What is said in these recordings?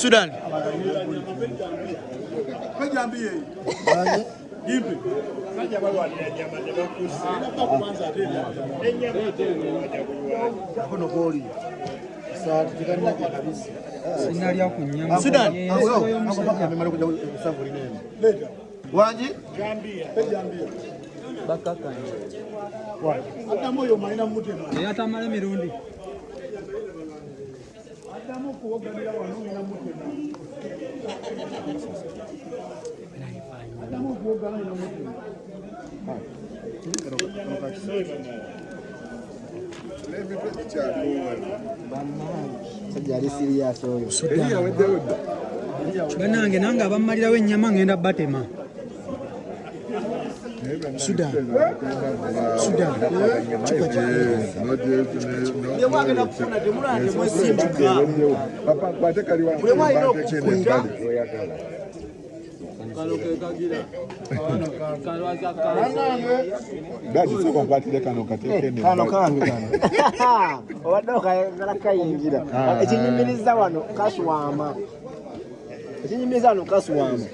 Sudan. Sudan. Wangi? Eyatamala emirundi. Banange nange abammalirawo ennyama ngenda batema. Sudan. Sudan. Mwagenda kufuna temulande mwesimbuka. Kano kange kano. Obadde okayagala kayingira. Ekinyumiriza wano kasuwama. Ekinyumiriza wano kasuwama.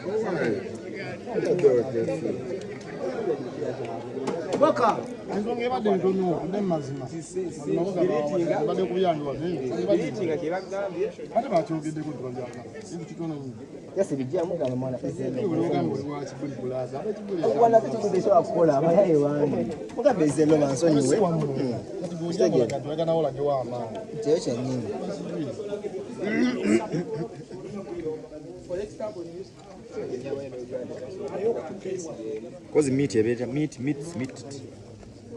Boka. Ensonga ebadde ntono nde mazima. Badde kubyanjula ate bakyogeddeko nti babyagala kintu kitono nnyo. Yasi bijjamu gano mwana Buli wana tetukudesobola kukola abayaye bangi mugambe ezeno bansonyiwe kyeyo kyennyini. Kozi meat ebeera meat meat meat.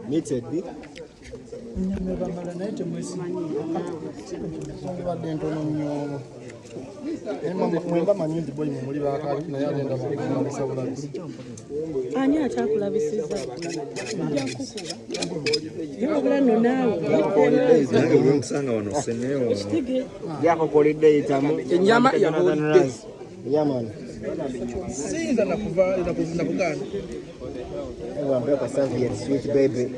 Meat eddi Ensonga ebadde ntono nnyo. Mwemba manyi nti boyi mwe muli bakabi naye ate ndaba bulabisi. Ani atakulabisiza? Nja kukuba. Wabula nno naawe. Nange bwe nkusanga wano seneewo. Ekitege. Yakokolidde yitamu Ennyama yabudde. Yamani. Siyinza nakuva nakugaana. Wampe serviette sweet baby.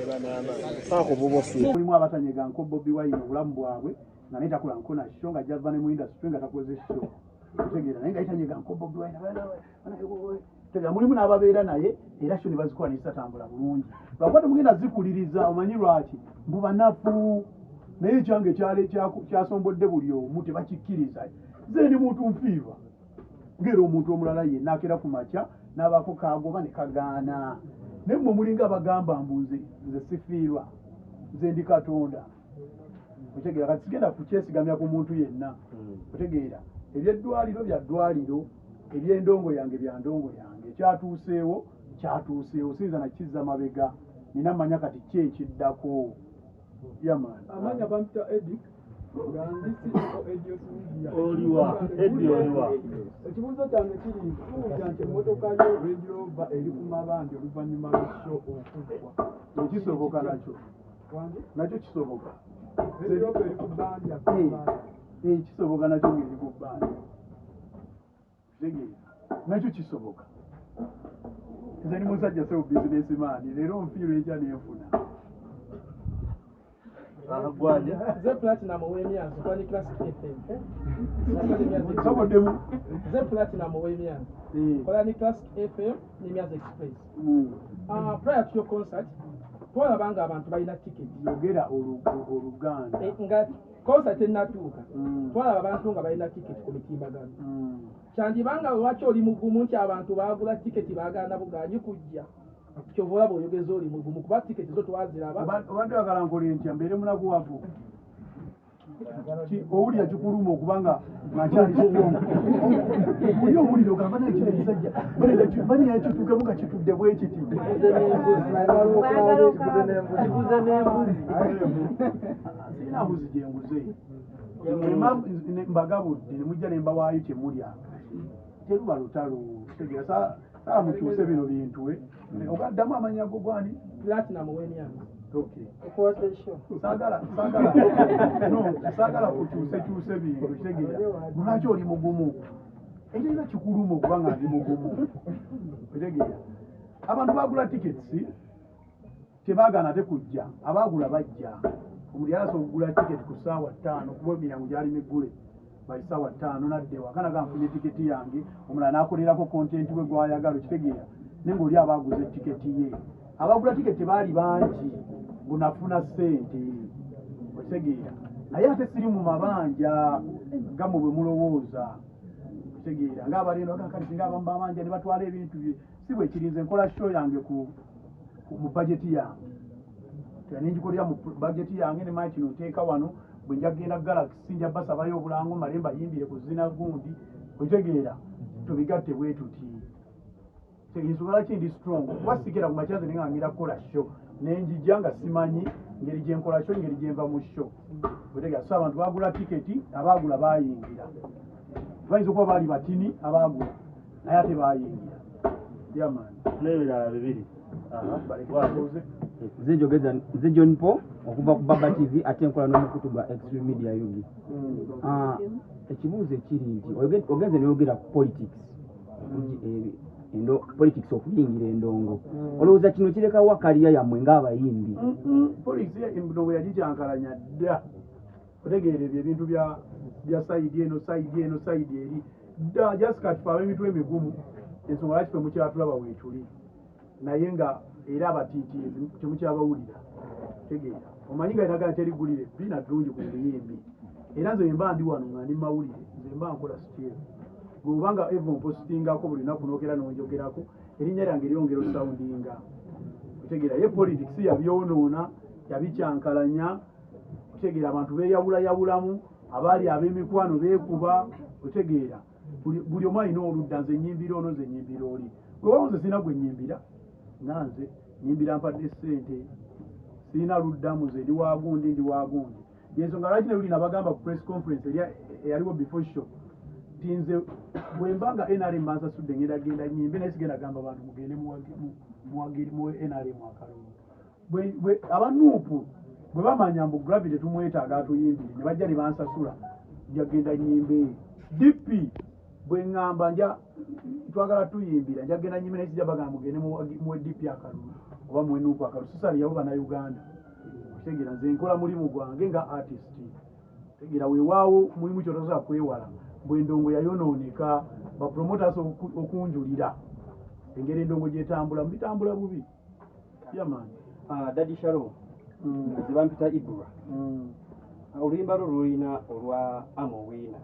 Paako bubo sweet. Mulimu abatanyega nko Bobi Wine obulamu bwabwe nga naye takola nko na show nga java ne mu industry nga takoze show. Otegeera naye nga yitanyega nko Bobi Wine. Tegeera mulimu n'ababeera naye era show ne bazikola ne zitatambula bulungi. Lwakuba temugenda zikuliriza omanyi lwaki mbu banafu naye ekyange kyali kyasombodde buli omu tebakikkiriza. Nze ndi muntu nfiirwa. Ng'era omuntu omulala yenna akera ku makya n'abaako kaagoba ne kagaana. Naye mmwe mulinga abagamba mbu nze nze sifiirwa nze ndi Katonda. Otegeera kati sigenda kukyesigamya ku muntu yenna. Otegeera ebyeddwaliro bya ddwaliro, eby'endongo yange bya ndongo yange, ekyatuuseewo kyatuuseewo, siyinza nakizza mabega, nina manya kati ki ekiddako. Yamaani. Amanya bampita Edic nga ndi CEO Edios Media. Oliwa, Edi oliwa. Ekibuuzo kyange kiri nti tuwulira nti emmotoka yo Range Rover eri ku mabanja oluvannyuma lwa show okuggwa. Ekisoboka nakyo. Wange? Nakyo kisoboka. Range Rover eri ku bbanja ku bbanja. Kisoboka nakyo ng'eri ku bbanja. Kitegeera nakyo kisoboka. Nze ndi musajja sebo businessman, leero nfiirwa enkya nenfuna. Ze Platinum ow'emyanso kola ne Classic FM. Soboddemu. Ze Platinum ow'emyanso kola ne Classic FM ne Myanso Express. Prior to your concert twalaba nga abantu balina ticket. Yogera Oluganda. Nga concert ennatuuka twalaba abantu nga balina ticket ku mitimbagano. Kyandibanga lwaki oli mugumu nti abantu baagula tiketi baagaana bugaanyi kujja. Kyova olaba oyogeza oli mugumu kuba tiketi zo twaziraba. Obadde oyagala nkole ntya mbeere munakuwavu? Owulira kikuluma okubanga nga nkyali strong. Buli owulira ogamba naye kino ekisajja bani yakituukemu nga kitudde bwe kiti. Sirina mbuzi gye nguze. Mbagabudde ne mujja ne mbawaayo kye mulya. Teruba lutalo. Tegeera saala mukyuse bino bintu. Ogaddamu amannya go gwani? Platinum ow'emyanso. Okay. Saagala no saagala kukyuse bintu kitegeera. Lwaki oli mugumu? Ekirina kikuluma okuba nga ndi mugumu. Kitegeera. Abantu baagula tickets tebaagaana ate kujja, abaagula bajja. Omuntu yali asobola okugula tiketi ku ssaawa 5 kuba emiryango gyali miggule. By 5:00 nadde ewaka naga nfunye tiketi yange, omulala n'akolerako content we gw'ayagala, okitegeera, naye ng'oli aba aguze tiketi ye. Abagula tiketi tebaali bangi ngu nafuna ssente, okitegeera, naye ate siri mu mabanja gammwe bwe mulowooza, okitegeera, ng'abalendo kale singa abamu bamanja ne batwala ebintu bye, si bwe kiri. Nze nkola show yange ku mu bajeti yange, nengikolera mu bajeti yange, ne manyi kino nteeka wano, bwe nja kugenda Galaxy nja basabayo obulango male mbayimbire ku zina gundi, okitegeera, tubigatte bwe tuti. Ensonga lwaki ndi strong, kuba sikera ku makya nze ne nga ngenda kukola show nenjijja nga simanyi ngeri gye nkola show, ngeri gye nva mu show, okitegeera. So abantu bagula tiketi, abaagula baayingira, bayinza okuba baali batini abaagula, naye ate baayingira. Yamani n'ebirala bibiri. Nze njogeza, nze John Paul okuva ku Baba TV, ate nkola n'omukutu gwa Extreme Media UG. Ekibuuzo ekiri nti ogenze n'oyogera ku politics, politics okuyingira endongo, olowooza kino kirekawo career yammwe ng'abayimbi? Politics endongo yagikyankalanya dda, otegeera, ebyo ebintu bya side eno, side eno, side eri dda. Just kati fe ab'emitwe emigumu, ensonga lwaki fe mukyatulaba weetuli, naye nga era abatiitiizi temukyabawulira, tegeera, omanyi nga eragala terigulire bbi naddungi ku buyimbi. Era nze mba ndi wano nga ndi mawulire, nze mba nkola still gwe obanga eva ompositingako buli lunaku n'okera n'onjogerako, erinnya lyange lyongera osoundinga, otegeera. Ye politics yabyonoona, yabikyankalanya, otegeera, abantu beeyawulayawulamu, abaali ab'emikwano beekuba, otegeera, buli omu alina oludda, nze nyimbira ono, nze nyimbira oli. Weewaawo nze sirina gwe nyimbira, nga nze nyimbira mpadde ssente, sirina luddamu, nze ndi wagundi, ndi wagundi. Yensonga lwaki ne luli nabagamba ku press conference eyaliwo before show nti nze bwe mba nga NRM bansasudde, ngenda genda nyimbe, naye sigenda gamba bantu mugende muwagire muwe NRM akalulu. Abanuupu bwe bamanya mbu Gravity tumwetaaga atuyimbire, ne bajja ne bansasula, nja genda nyimbe. DP bwe ŋŋamba nja twagala tuyimbira, nja genda nyimbe, naye sijja bagamba mugende muwe DP akalulu oba muwe Nuupu akalulu. Sisalirawo Bannayuganda, okitegeera. Nze nkola mulimu gwange nga artist, tegeera. Weewaawo mulimu kyotosobola kwewala, bwe endongo yayonooneka, bapromoters okunjulira engeri endongo gyetambula bitambula bubi yamaani. Daddy Shalom, nze bampita Ibra. Oluyimba lwo lulina olwa Amowina,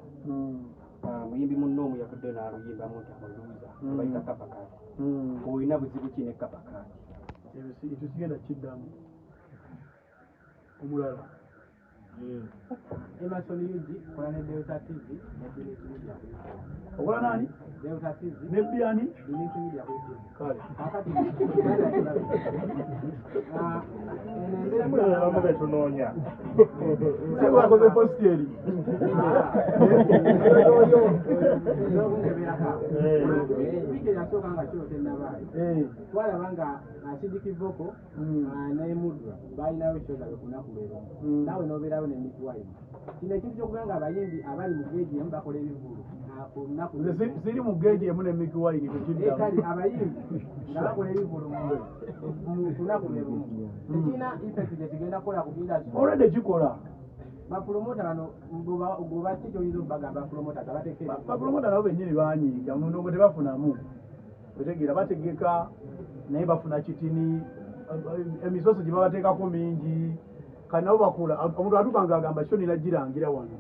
muyimbi munno omu yavudde n'aluyimbamu nti amuluuza, bayita Kapakaati. Olina buzibu ki ne Kapakaati? Ekyo sigenda kiddamu. Omulala. Emerson UG, kola ne Delta TV ne Benit Media. Okola nani? Delta TV. Ne byani? Benit Media. Kale. Kakati eno embeera Abamu betunoonya. Si bwakoze post eri. Wiiki eyasooka nga kiro tennabaayo, twalaba nga Acidic Vokoz ne Mudra balinayo show zaabwe ku lunaku lwe lumu, naawe n'obeerayo ne Mikie Wine. Kino ekintu ky'okuba nga abayimbi abali mu geegi emu bakola ebivvulu ku lunaku Nze siri mu geegi emu ne Mikie Wine. Eh, kale tekiddamu. Abayimbi nga bakola ebivvulu ku lunaku lwe lumu, tekirina effect gye kigenda kukola ku industry? Already kikola. Bapromota bano goba ki kyoyinza okubagamba, bapromota abateeka? Bapromota nabo bennyini banyiiga, mu ndongo tebafunamu, otegeera, bategeka naye bafuna kitini, emisoso gye babateekako mingi. Kati nabo bakula, omuntu atuuka nga agamba show ninagirangira wano,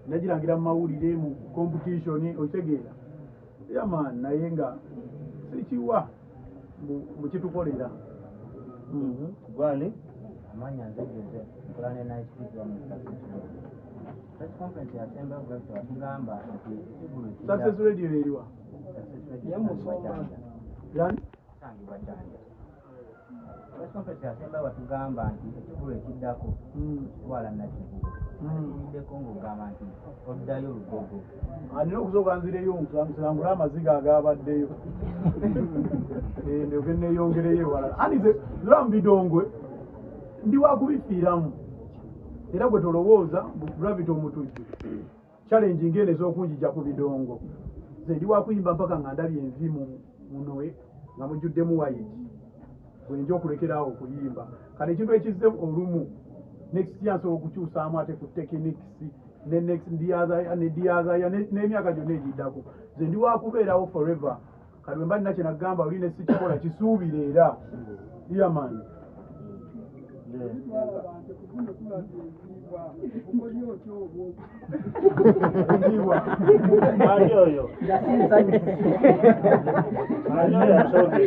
nagirangira mu mawulire, mu competition, okitegeera, yaman, naye nga sikiwa mukitukolera. Gwani? Amanya nze Jose, nkola ne Night TV mu Success Radio. Press conference yasembayo Gravity watugamba nti ekivvulu Success Radio eriwa? Success Radio esangibwa Kyanja. Yani? Esangibwa Kyanja. Press conference yasembayo watugamba nti ekivvulu ekiddako kitwala Nakivubo. Tuwuliddeko ng'ogamba nti oddayo Lugogo. Nina okusooka nzireyo nsangule amaziga agabaddeyo. Ndyoke neeyongereyo ewalala. Ani nze nzira mu bidongwe, ndi wakubifiiramu, era gwe tolowooza Gravity Omutujju challenge ngeno ez'okunjija ku bidongo. Nze ndi wakuyimba mpaka nga ndabye envi munoe nga mujjuddemu white, bwenja okulekeraawo okuyimba. Kale ekintu ekizze olumu, next year nsobola okukyusaamu ate ku techniques. Ne next ne the other year, n'emyaka gyonna egiddako, nze ndi wakubeerawo forever. Kati bwe mba nina kye nagamba oli ne sikikola, kisuubire era. Yeah man. Ani oyo? Ani oyo asoge?